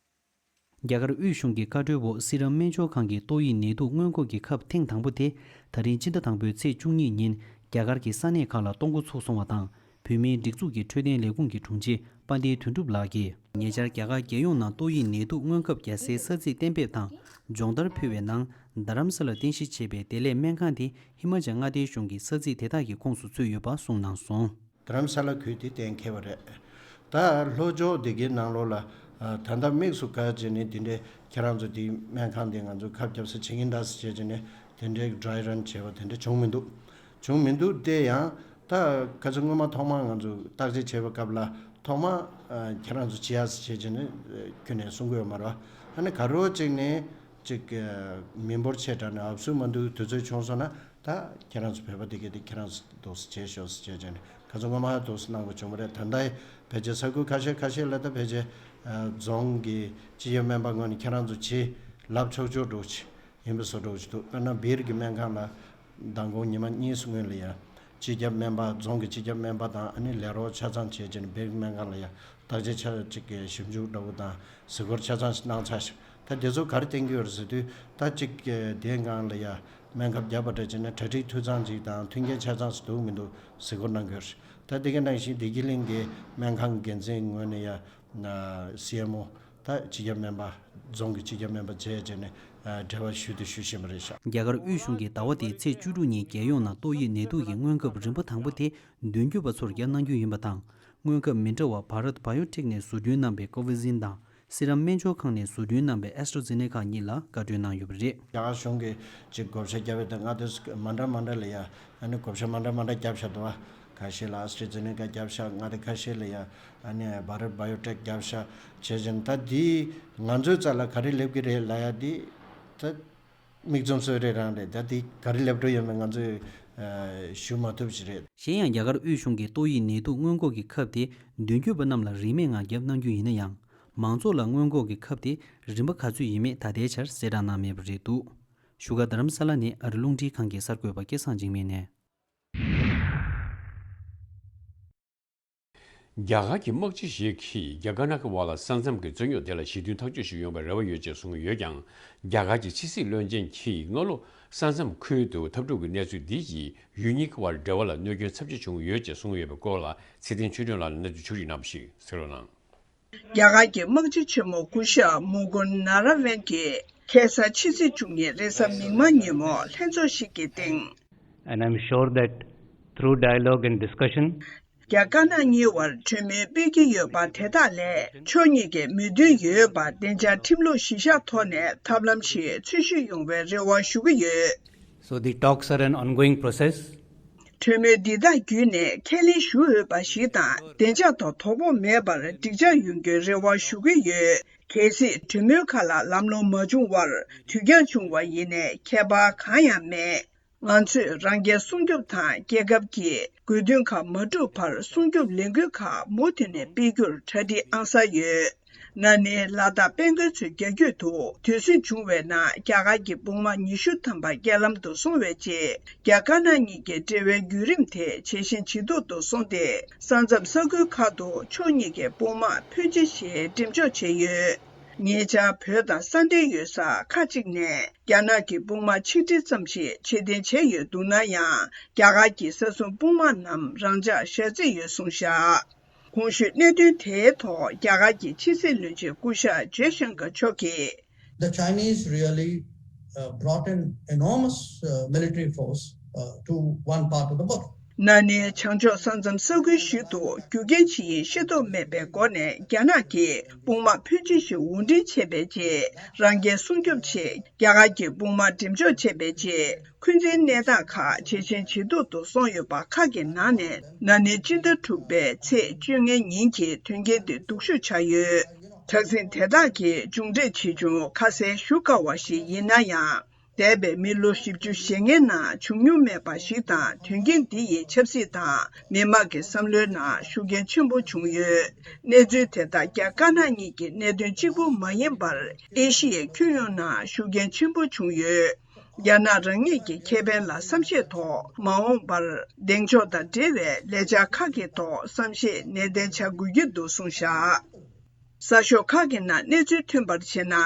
རྒྱ་གར་དབུས་གཞུང་གི་བཀའ་འཁྲོལ་འོག་སི་རམ་སྨན་སྦྱོར་ཁང་གི་ཏོག་དབྱིབས་ནད་དུག་སྔོན་འགོག་གི་ཁབ་ཐེངས་དང་པོ་དེ་ད་རིང་སྤྱི་ཟླ་དང་པོའི་ཚེས་བཅུ་གཉིས་ཉིན་རྒྱ་གར་གྱི་ས་གནས་ཁག་ལ་གཏོང་འགོ་ཚུགས་སོང་བ་དང་། བོད་མིའི་སྒྲིག་འཛུགས་ཀྱི་འཕྲོད་བསྟེན་ལས་ཁུངས་ཀྱི་དྲུང་ཆེ་ དཔལ་ལྡན་དོན་གྲུབ་ལགས་ཀྱིས། ཉེ་ཆར་རྒྱ་གར་རྒྱལ་ཡོངས་ནང་ཏོག་དབྱིབས་ནད་དུག་སྔོན་ཁབ་རྒྱག་སའི་ས་ཚིགས་གཏན་འབེབས་དང་སྦྱོང་བརྡར་ཕུལ་བའི་ནང་། རྡ་རམ་ས་ལར་རྟེན་གཞི་བྱས་པའི་བདེ་ལེགས་སྨན་ཁང་དེ་ཧི་མ་ཅལ་མངའ་སྡེའི་གཞུང་གི་ས་ཚིགས་དེ་དག་གི་ཁོངས་སུ་ཚུད་ཡོད་པ་གསུངས་གནང་སོང་། རྡ་རམ་ས་ལ་ཁུལ་དེ་གཏན་འཁེལ་བ་རེད། ད་ལྷོ་ཕྱོགས་དེ་གའི་ནང་ལོགས་ལ་ཨ་ད་ལྟ་དམིགས་སུ་བཀར་བྱས་ནས་དེ་འདྲའི་ཁྱེད་རང་ཚོ་དེའི་སྨན་ཁང་དེ་ང་ཚོ་ཁབ་བརྒྱབ་ས་བྱེད་ཀྱིན་གདའ་ཟེར་བྱས་བྱས་ནས་དེ་འདྲའི་ཌ་རའི་རན་བྱས་པ་དེ་འདྲ་བྱུང་མི་འདུག་བྱུང་མི་འདུག་དེ་ཡང་ད་ཁ་སང་སྔོན་མ་ཐོག་མ་ང་ཚོ་བརྟག་དཔྱད་བྱས་པའི་སྐབས་ལ་ཐོག་མ་ཨ་ཁྱེད་རང་ཚོ་བྱེད་ཡ་ཟེར་བྱས་བྱས་ནས་ཨ་ཁྱོན་ནས་གསུང་གི་ཡོད་མ་རེད་བ། ཨ་ནི་ག་རེ་བྱས་ནས། ཅིག་གི་མི་འབོར་ཆེ་དྲགས་ནས་ཨབ་སུ་མ་འདུག་དུས་ཚོད་བྱུང་སོང་ན་ད་ཁྱེད་རང་ཚོ་བོད་པ་དེ་གས་དེ་ཁྱེད་རང་ཚོ་འདུག་སེ་བྱས་ཤོག་ཟེར་བྱས་བྱས་ནས་ཁ་སང་སྔོན་མ་འདུག་སེ་གནང་དགོས་བྱུང་བ་རེད། ད་ལྟ་ཕལ་ཆེར་ས་ཁུལ་ཁ་ཤས་ཁ་ཤས་ལ་ད་ཕལ་ཆེར་ཨ་རྫོང་གི་སྤྱི་ཁྱབ་སྨན་པ་ངོས་ནས་ཁྱེད་རང་ཚོ་བྱེད་ལབ་ཆོག་ཆོག་འགྲོ་ཆེ་ཡིན་པ་བཟོ་འགྲོ་ཆེ་འདུག་དཔེར་ན་སྦིར་གྱི་སྨན་ཁང་ལ་མདང་དགོང་ཉི་མ་གཉིས་སྔོན་ལ་ཡ། སྤྱི་ཁྱབ་སྨན་པ་རྫོང་གི་སྤྱི་ཁྱབ་སྨན་པ་དང་ཨ་ནི་ལས་རོགས་ཆ་ཚང་བྱས་བྱས་ནས་སྦིར་སྨན་ཁང་ལ་ཡ་བརྟག་དཔྱད་ཆ་གཅིག་གི་ཞིབ་འཇུག་འདྲ་བོ་དང་གཟིགས་སྐོར་ཆ་ཚང་ཞིག་གནང་ཚར་ཤག་ད་དེ་ཚོ་ག་རེ་བསྟན་གྱི་ཡོད་རེད་ཟེར་དུས་ད་གཅིག་གི་དེའི་སྒང་ལ་ཡ་སྨན་ཁབ་བརྒྱབ་པ་འདྲ་བྱས་ན་གྲ་སྒྲིག་འཐུས་ཚང་ཅིག་དང་མཐུན་རྐྱེན་ཆ་ཚང་ཞིག་འདུག་མི་འདུག་གཟིགས་སྐོར་གནང་གི་ཡོད་རེད། ད་དེ་ག་ནང་བཞིན་བདེ་སྐྱིད་གླིང་གི་སྨན་ཁང་འགན་འཛིན་ངོས་ནས་ཡ་སི་ཨེམ་ཨོ་ད་སྤྱི་ཁྱབ་སྨན་པ་རྫོང་གི་སྤྱི་ཁྱབ་སྨན་པ་བྱས་བྱས་ནས་འབྲེལ་བ་ཞུ་དུ་ཞུ་བཞིན་པ་རེད་ཤག་རྒྱ་གར་དབུས་གཞུང་གིས་ཟླ་བ་འདིའི་ཚེས་བཅུ་དྲུག་ཉིན་རྒྱལ་ཡོངས་ནང་ཏོག་དབྱིབས་ནད་དུག་གི་སྔོན་ཁབ་རིམ་པ་དང་པོ་དེ་མདུན་སྐྱོད་པ་ཚོར་བརྒྱབ་གནང་རྒྱུ་ཡིན་པ་དང་། སྔོན་ཁབ་མི་འདྲ་བ་བྷ་རཏ་བྷ་ཡོ་ཊེག་ནས་བཟོ་སྐྲུན་གནང་པའི་ཀོ་ཝེ་སིན་དང་སི་རམ་སྨན་སྦྱོར་ཁང་ནས་བཟོ་སྐྲུན་གནང་པའི་ཨེ་སི་ཊྲ་ཛེ་ནེ་ཀ་གཉིས་ལ་བཀའ་འཁྲོལ་གནང་ཡོད་པ་རེད། རྒྱ་གར་གཞུང་གིས་ཅིག་བགོ་བཤའ་བརྒྱབ་པའི་ཐད་མངའ་སྡེ་མ་འདྲ་མ་འདྲ་ལ་ཡ་ཨ་ནི་བགོ་བཤའ་མ་འདྲ་མ་འདྲ་བརྒྱབ་བཞག་འདུག་བ། ཁ་ཤས་ལ་ཨེ་སི་ཊྲ་ཛེ་ནེ་ཀ་བརྒྱབ་བཞག་མངའ་སྡེ་ཁ་ཤས་ལ་ཡ་ཨ་ནི་བྷ་རཏ་བྷ་ཡོ་ཊེག་བརྒྱབ་བཞག་བྱས་ཙང་ད་འདི་ང་ཚོའི་རྩ་ལ་ག་རེ་སླེབས་ཀྱི་རེད་ལབ་ཡ་འདི་ད། མིག་བཙུམ་གསོལ་རས་རང་རེད། ད་དེ་ག་རེ་སླེབས་འགྲོ་ཡོད་མེད་ང་ཚོས་ཨ་ཞུ་མ་ཐུབ་ཞིག་རེད། གཞན་ཡང་རྒྱ་གར་དབུས་གཞུང་གིས་ཏོག་དབྱིབས་ནད་དུག་སྔོན་འགོག་གི་ཁབ་དེ་མདུན་སྐྱོད་པ་རྣམས་ལ་རིན་མེད་ངང་བརྒྱབ་གནང་རྒྱུ་ཡིན་ན་ཡང་། མང་ཚོགས་ལ་སྔོན་འགོག་གི་ཁབ་དེ་རིན་པ་ག་ཚོད་ཡིན་མེད་ད་ལྟའི་ཆར་གསལ་བསྒྲགས་གནང་མེད་པ་རེད་འདུག་བཞུགས་སྒར་རྡ་རམ་ས་ལ་ནས་ཨ་རི་རླུང་འཕྲིན་ཁང་གི་གསར་འགོད་པ་སྐལ་བཟང་འཇིགས་མེད་ནས། རྒྱ་གར་གྱི་དམག་སྤྱི་ཞིག་གིས་རྒྱ་དཀར་ནག་གི་དབར་ལ་ས་མཚམས་ཀྱི་རྩོད་རྙོག་དེ་ལ་ཞི་མཐུན་ཐག་གཅོད་ཞིག་ཡོང་བའི་རེ་བ་ཡོད་ཅེས་གསུངས་ཡོད་ཀྱང་། རྒྱ་གར་གྱི་ཕྱི་སྲིད་བློན་ཆེན་གྱིས་སྔ་ལོ་ས་མཚམས་ཁུལ་དུ་འཐབ་འཁྲུག་གི་གནས་ཚུལ་འདི་ཡིས་ཡུལ་གཉིས་ཀྱི་དབར་འབྲེལ་བ་ལ་གནོད་སྐྱོན་ཚབས་ཆེ་བྱུང་ཡོད་ཅེས་གསུངས་ཡོད་པའི་སྐོར་ལ་ཚེ་བརྟན་ཆོས་སྒྲོན་ལགས་ནས་གནས་ཚུལ་ཕྱོགས་བསྒྲིགས་གནང་བ་ཞིག་གསན་རོགས་གནང་། རྒྱ་གར་གྱི་དམག་སྤྱི་ཆེན་མོ་སྐུ་ཞབས་མུ་ཀུན་ན་ར་ཝན་གྱིས་ཁ་སང་ཕྱི་ཚེས་བཅུ་གཉིས་རེས་གཟའ་མིག་དམར་ཉིན་མོ་ལྷན་ཚོགས་ཤིག་གི་སྟེང་། And I'm sure that through dialogue and discussion, རྒྱ་དཀར་ནག་གཉིས་བར་གྲོས་མོལ་སྤེལ་གྱི་ཡོད་པ་དེ་དག་ལས་ཕྱོགས་གཉིས་ཀས་མོས་མཐུན་ཡོད་པ་བདེ་འཇགས་ཁྲིམས་ལུགས་གཞི་བཞག་ཐོག་ནས་ཐབས་ལམ་ཞིག་འཚོལ་ཞིབ་ཡོང་བའི་རེ་བ་ཞུ་གི་ཡོད། So the talks are an ongoing process. གྲོས་མོལ་འདི་དག་བརྒྱུད་ནས་ཁས་ལེན་ཞུ་འོས་པ་ཞིག་དང་བདེ་འཇགས་ཐོག་དོ་ཕོག་མེད་པར་འགྲིག་འཇགས་ཡོང་རྒྱུའི་རེ་བ་ཞུ་གི་ཡོད། གལ་སྲིད་གྲོས་མོལ་ཁག་ལ་ལམ་ལྷོང་མ་བྱུང་བར་དུས་འགྱངས་བྱུང་བ་ཡིན་ནའི་ཁྱད་པར་གང་ཡང་མེད། ང་ཚོས་རང་རྒྱལ་སྲུང་སྐྱོབ་དང་རྒྱལ་ཁབ་ཀྱི་དགོས་འདུན་ཁག་མ་འགྲུབ་བར་སྲུང་སྐྱོབ་ལས་འགུལ་ཁག་མུ་མཐུད་ནས་སྤེལ་རྒྱུར་གྲ་སྒྲིག་ཨང་གསར་ཡོད། ན་ནིང་ལ་དྭགས་དཔལ་མགོན་མཚོའི་རྒྱ་ཁྱོན་དུ་དུས་ཟིང་བྱུང་བའི་ནང་རྒྱ་གར་གྱི་དཔུང་དམག་ཉི་ཤུ་ཐམ་པ་རྐྱེན་ལམ་དུ་སོང་བའི་རྗེས། རྒྱ་དཀར་ནག་གཉིས་ཀྱི་འབྲེལ་བའི་བརྒྱུད་རིམ་དེ་ཇེ་ཞན་ཇེ་སྡུག་ཏུ་སོང་སྟེ། ས་མཚམས་ས་ཁུལ་ཁག་ཏུ་ཕྱོགས་གཉིས་ཀའི་དཔུང་དམག་ཕོན་ཆེ་ཞིག་འགྲེམས་འཇོག་བྱས་ཡོད། ཉེ་ཆར་བོད་དང་ས་འབྲེལ་ཡོད་ས་ཁག་ཅིག་ནས་རྒྱ་ནག་གི་དཔུང་དམག་ཆིག་ཁྲི་ཙམ་ཞིག་ཕྱིར་འཐེན་བྱས་ཡོད་འདུག་ན་ཡང་། རྒྱ་གར་གྱི་ས་སྲུང་དཔུང་དམག་རྣམས་རང་འཇགས་བཞག་རྩིས་ཡོད་གསུངས་བཞག་གོང་ཞུས་གནད་དོན་དེའི་ཐོག་རྒྱ་གར་གྱི་ཕྱི་སྲིད་བློན་ཆེན་སྐུ་ཞབས་ཇེ་ཤང་ཀར་མཆོག་གིས། The Chinese really uh, brought an enormous uh, military force uh, to one part of the border. ན་ནིང་བྱང་ཕྱོགས་ས་མཚམས་ས་ཁུལ་ཞིག་ཏུ་རྒྱུ་རྐྱེན་ཇི་ཡིན་ཤེས་རྟོགས་མེད་པའི་སྒོ་ནས་རྒྱ་ནག་གིས་དཔུང་དམག་ཕོན་ཆེ་ཞིག་དབོར་འདྲེན་བྱས་པའི་རྗེས། རང་འགན་སྲུང་སྐྱོབ་ཆེད་རྒྱ་གར་གྱི་དཔུང་དམག་འགྲེམས་འཇོག་བྱས་པའི་རྗེས། འཁོན་འཛིན་གནས་སྟངས་ཁག་ཇེ་ཞན་ཇེ་སྡུག་ཏུ་སོང་ཡོད་པ་ཁག་གི་ནང་ནས། ན་ནིང་སྤྱི་ཟླ་དྲུག་པའི་ཚེས་བཅོ་ལྔའི་ཉིན་གྱི་དོན་རྐྱེན་དེ་སྡུག་ཤོས་ཆགས་ཡོད། དྲག་ཟིང་དེ་དག་གི་མཇུག་འབྲས་ཇི་བྱུང་ཁ་གསལ་ཞུ་དཀའ་བ་ཞིག་ཡིན་ན་ཡང་། འདས་པའི་མི་ལོ་བཞི་བཅུ་ཞེ་ལྔའི་ནང་བྱུང་མྱོང་མེད་པ་ཞིག་དང་། དོན་རྐྱེན་འདི་ཡིས་ཆབ་སྲིད་དང་མི་དམངས་ཀྱི་བསམ་བློའི་ནང་ཤུགས་རྐྱེན་ཆེན་པོ་བྱུང་ཡོད། གནས་ཚུལ་དེ་དག་རྒྱ་དཀར་ནག་གཉིས་ཀྱི་གནད་དོན་གཅིག་པུ་མ་ཡིན་པར། ཨེ་ཤི་ཡའི་ཁྱོན་ཡོངས་ནང་ཤུགས་རྐྱེན་ཆེན་པོ་བྱུང་ཡོད། རྒྱ་ནག་རང་ཉིད་ཀྱི་ཁེ་ཕན་ལ་བསམ་ཤེས་ཐོག་མ་འོངས་པར་གདེང་འཇོག་དང་འབྲེལ་བའི་ལས་འཆར་ཁག་གི་ཐོག་བསམ་ཤེས་ནན་ཏན་བྱ་དགོས་ཀྱི་འདུག་གསུངས་བཞག་གསར་ཤོག་ཁག་གི་ནང་གནས་ཚུལ་ཐོན་པར་བྱས་ན།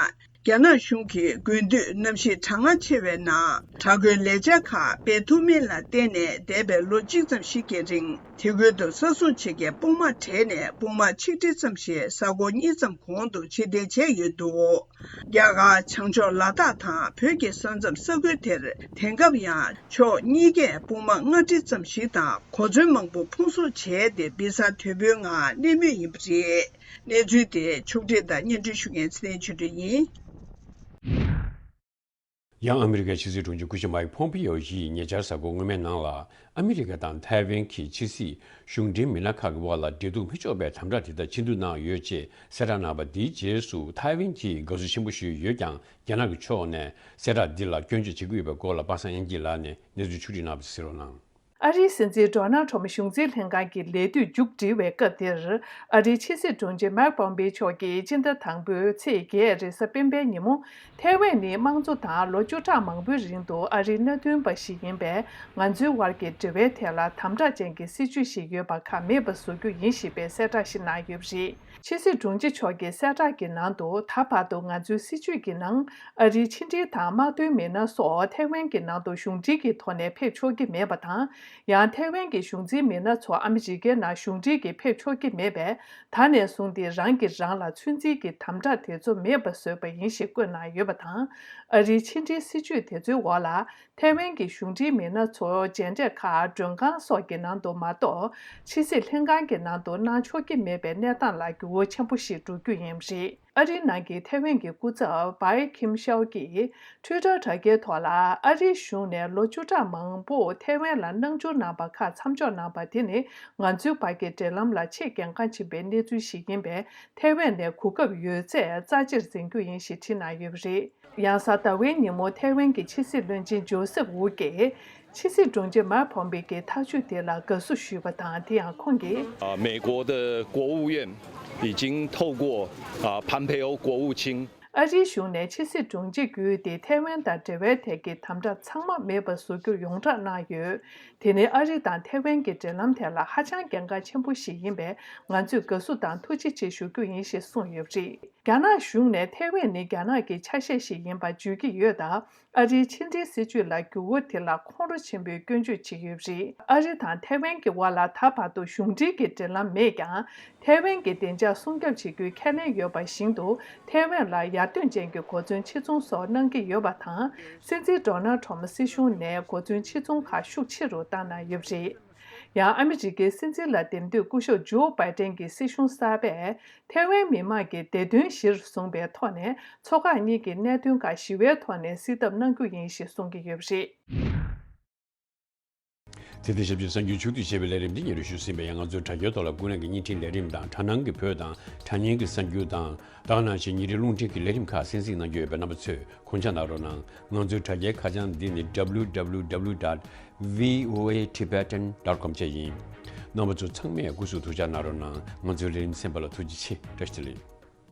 རྒྱ་ནག་གཞུང་གིས་དགུན་དུས་གནམ་གཤིས་གྲང་ངར་ཆེ་བའི་ནང་། དྲག་རྒོལ་ལས་འཆར་ཁག་སྤེལ་ཐུབ་མིན་ལ་བརྟེན་ནས། འདས་པའི་ལོ་གཅིག་ཙམ་ཞིག་གི་རིང་། དེ་ཁུལ་དུ་ས་སྲུང་བྱེད་མཁན་དཔུང་དམག་བྲལ་ནས། དཔུང་དམག་ཆིག་ཁྲི་ཙམ་ཞིག་གཟའ་འཁོར་གཉིས་ཙམ་གོང་དུ་ཕྱིར་འཐེན་བྱས་ཡོད་འདུག་རྒྱ་གར་བྱང་ཕྱོགས་ལ་དྭགས་དང་བོད་ཀྱི་ས་མཚམས་ས་ཁུལ་དེར། དེང་སྐབས་ཡང་ཕྱོགས་གཉིས་ཀས་དཔུང་དམག་ལྔ་ཁྲི་ཙམ་ཞིག་དང་། གོ་མཚོན་མང་པོ་ཕུང་གསོག་བྱས་ཏེ། བི་ས་དོད་པོའི་ངང་གནས་མུས་ཡིན་པ་རེད། གནས་ཚུལ་དེ་ཕྱོགས་སྒྲིག་དང་སྙན་སྒྲོན་ཞུ་མཁན་ཚེ་བརྟན་ཆོས་སྒྲོན་ཡིན། ཡང་ཨ་མི་རི་ཀའི་ཕྱི་སྲིད་དྲུང་ཆེ་སྐུ་ཞབས་མའིག་ཕོམ་པེ་ཡོ་ཡིས་ཉེ་ཆར་གཟའ་འཁོར་སྔོན་མའི་ནང་ལ། ཨ་མི་རི་ཀ་དང་ཐའེ་ཝན་གྱི་ཕྱི་སྲིད་གཞུང་འབྲེལ་མི་སྣ་ཁག་གི་དབར་ལ་འབྲེལ་གཏུག་མི་ཆོག་པའི་དམ་དྲག་དེ་དག་ཕྱིར་འཐེན་གནང་ཡོད་ཅེས་གསལ་བསྒྲགས་གནང་བ། དེའི་རྗེས་སུ་ཐའེ་ཝན་གྱིས་དགའ་བསུ་ཆེན་པོ་ཞུས་ཡོད་ཀྱང་། རྒྱ་ནག་གི་ཕྱོགས་ནས་གསལ་བསྒྲགས་འདི་ལ་སྐྱོན་བརྗོད་བྱེད་ཀྱི་ཡོད་པའི་སྐོར་ལ། པ་སངས་དབྱངས་སྐྱིད་ལགས་ནས་གནས་ཚུལ་ཕྱོགས་སྒྲིག་གནང་བ་དེ་གསན་རོགས་གནང་། ཨ་རིའི་སྲིད་འཛིན་ཌོ་ནལ་ཊམ་གཞུང་འཛིན་ལྷན་ཁང་གི་ལས་དུས་མཇུག་སྒྲིལ་བའི་སྐབས་དེར། ཨ་རིའི་ཕྱི་སྲིད་དྲུང་ཆེ་མའིག་པོམ་པེ་མཆོག་གིས་སྤྱི་ཟླ་དང་པོའི་ཚེས་བརྒྱད་རེས་གཟའ་སྤེན་པའི་ཉིན་མོ། ཐའེ་ཝན་ནི་དམངས་གཙོ་དང་ལོ་བཅུ་ཕྲག་མང་པོའི་རིང་དུ་ཨ་རིའི་མནའ་མཐུན་པ་ཞིག་ཡིན་པས། ང་ཚོའི་དབར་གྱི་འབྲེལ་བའི་ཐད་ལ་དམ་དྲག་ཅན་གྱི་སྲིད་བྱུས་ཤིག་ཡོད་པ་ཁག་མེད་པ་བཟོ་རྒྱུ་ཡིན་ཞེས་པའི་གསལ་བསྒྲགས་ཤིག་གནང་ཡོད་པ་རེད། ཕྱི་སྲིད་དྲུང་ཆེ་མཆོག་གི་གསལ་བསྒྲགས་ཀྱི་ནང་དུ། ད་བར་དུ་ང་ཚོའི་སྲིད་བྱུས་ཀྱི་ནང་། ཨ་རིའི་ཕྱི་འབྲེལ་དང་དམག་དོན་མི་སྣ་སོགས་ཐའེ་ཝན་གྱི་ནང་དུ་གཞུང་འབྲེལ་གྱི་ཐོག་ནས་ཕེབས་ཆོག་གི་མེད་པ་དང་། ཡང་ཐའེ་ཝན་གྱི་གཞུང་འཛིན་མི་སྣ་ཚོ་ཨ་མི་རི་ཀའི་ནང་གཞུང་འབྲེལ་གྱིས་ཕེབས་ཆོག་གི་མེད་པས། ད་ནས་བཟུང་སྟེ་རང་གིས་རང་ལ་ཚོད་འཛིན་གྱི་དམ་དྲག་དེ་ཚོ་མེད་པ་བཟོས་པ་ཡིན་ཞེས་བཀོད་གནང་ཡོད་པ་དང་། ཨ་རིའི་ཕྱི་འབྲེལ་སྲིད་བྱུས་དེ་ཚོའི་འོག་ལ། ཐའེ་ཝན་གྱི་གཞུང་འབྲེལ་མི་སྣ་ཚོ་མཇལ་འཕྲད་ཁག་མགྲོན་ཁང་སོགས་ཀྱི་ནང་དུ་མ་གཏོགས། ཕྱི་སྲིད་ལྷན་ཁང་གི་ནང་དུ་གནང་ཆོག་གི་མེད་པའི་གནས་སྟངས་ལ་འགྱུར་བ་ཆེན་པོ་ཞིག་འགྲོ་རྒྱུ་ཡིན་པ་རེད། ཨ་རིའི་ནང་གི་ཐའེ་ཝན་གྱི་སྐུ་ཚབ་བའི་ཁིམ་ཤའོ་གིས་ཊུའི་ཊར་དྲ་རྒྱའི་ཐོག་ལ། ཨ་རིའི་གཞུང་ནས་ལོ་བཅུ་ཕྲག་མང་པོ་ཐའེ་ཝན་ལ་སྣང་ཆུང་གནང་པ་ཁག་མཚམས་འཇོག་གནང་པ་དེ་ནི། ང་ཚོའི་བར་གྱི་འབྲེལ་ལམ་ལ་ཆེས་གལ་འགངས་ཆེན་པོའི་གནས་ཚུལ་ཞིག་ཡིན་པས། ཐའེ་ཝན་ནས་གོ་སྐབས་ཡོད་ཚད་རྩ་ཆེར་འཛིན་རྒྱུ་ཡིན་ཞེས་བྲིས་གནང་ཡོད་པ་རེད། ཡང་གཟའ་ཟླ་བའི་ཉིན་མོ་ཐའེ་ཝན་གྱི་ཕྱི་སྲིད་བློན་ཆེན་ཇོ་སེབ་ཝུ་གིས་ཕྱི་སྲིད་དྲུང་ཆེ་མཱིག་ཕོམ་པེ་གྱི་ཐག་གཅོད་དེ་ལ་དགའ་བསུ་ཞུས་པ་དང་། དེ་ཡང་ཁོང་གིས། 啊，美国的国务院已经透过啊潘佩欧国务卿 ཨ་རིའི་གཞུང་ནས་ཕྱི་སྲིད་དྲུང་ཆེ་བརྒྱུད་དེ་ཐའེ་ཝན་དང་འབྲེལ་བའི་ཐད་ཀྱི་དམ་དྲག་ཚང་མ་མེད་པ་བཟོ་རྒྱུར་ཡོངས་གྲགས་གནང་ཡོད། དེ་ནི་ཨ་རི་དང་ཐའེ་ཝན་གྱི་འབྲེལ་ལམ་ཐད་ལ་ཧ་ཅང་གལ་འགངས་ཆེན་པོ་ཞིག་ཡིན་པས། ང་ཚོས་དགའ་བསུ་དང་ཐུགས་རྗེ་ཆེ་ཞུ་རྒྱུ་ཡིན་ཞེས་གསུངས་ཡོད་པ་རེད། རྒྱ་ནག་གཞུང་ནས་ཐའེ་ཝན་ནི་རྒྱ་ནག་གི་ཆ་ཤས་ཤིག་ཡིན་པ་བརྗོད་ཀྱི་ཡོད་སྟབས། ཨ་རིའི་ཕྱི་འབྲེལ་སྲིད་བྱུས་ལ་འགྱུར་བ་དེ་ལ་ཁོང་ཁྲོ་ཆེན་པོས་སྐྱོན་བརྗོད་བྱེད་ཀྱི་ཡོད་པ་རེད། ཨ་རི་དང་ཐའེ་ཝན་གྱི་དབར་ལ་ད་བར་དུ་གཞུང་འབྲེལ་གྱི་འབྲེལ་ལམ་མེད་ཀྱང་། ཐའེ་ཝན་གྱི་བདེ་འཇགས་སྲུང་སྐྱོབ་བྱེད་རྒྱུའི་ཁས་ལེན་ཡོད་པ་བཞིན་དུ། ཐའེ་ཝན་ལ་ཡར་ཐོན་ཅན་གྱི་གོ་མཚོན་ཕྱིར་ཚོང་སོགས་གནང་གི་ཡོད་པ་དང་། སྲིད་འཛིན་ཌོ་ནལ་ཊམ་སྲིད་གཞུང་ནས་གོ་མཚོན་ཕྱིར་ཚོང་ཁག་ཤུགས་ཆེ་རུ་བཏང་གནང་ཡོད་པ་རེད། ཡང་ཨ་མི་རི་ཀའི་སྲིད་འཛིན་ལ་འདེམས་ཐོན་སྐུ་ཞབས་ཇོ་བྷའི་ཏན་གྱི་སྲིད་གཞུང་གསར་པས། ཐའེ་ཝན་མི་དམངས་ཀྱི་བདེ་དོན་གཞིར་བཟུང་བའི་ཐོག་ནས། མཚོ་འགག་གཉིས་ཀྱི་གནད་དོན་ཁག་ཞི་བའི་ཐོག་ནས་སེལ་ཐབས་གནང་རྒྱུ་ཡིན་ཞེས་གསུང་གི་ཡོད་པ་རེད། དེ་དང་ཞབས་ཕྱི་གསར་འགྱུར་མཇུག་ཏུ་བྱས་པའི་ལས་རིམ་འདི་སྙན་སྒྲོན་ཞུས་ཟིན་པ་ཡིན། ང་ཚོའི་དྲ་རྒྱའི་ཐོག་ལ་ཀུན་གླེང་གི་བརྙན་འཕྲིན་ལས་རིམ་དང་། དྲ་ནང་གི་བོད་དང་དྲ་བརྙན་གྱི་གསར་འགྱུར་དང་། ད་ག་ནང་བཞིན་ཉིན་རེའི་རླུང་འཕྲིན་གྱི་ལས་རིམ་ཁག་གསན་གཟིགས་གནང་རྒྱུ་ཡོད་པས། རྣམ་པ་ཚོས་དགོངས་འཇགས་གནང་རོགས་གནང་། ང་ཚོའི་དྲ་རྒྱའི་ཁ་བྱང་འདི་ནི། W W W dot V O A Tibetan dot com བཅས་ཡིན། རྣམ་པ་ཚོ་ཚང་མས་སྐུ་གཟུགས་ཐུགས་ཅག་གནང་རོགས་གནང་། ང་ཚོའི་ལས་རིམ་གསན་པ་ལ་ཐུགས་རྗེ་ཆེ། བཀྲ་ཤིས་བདེ་ལེགས།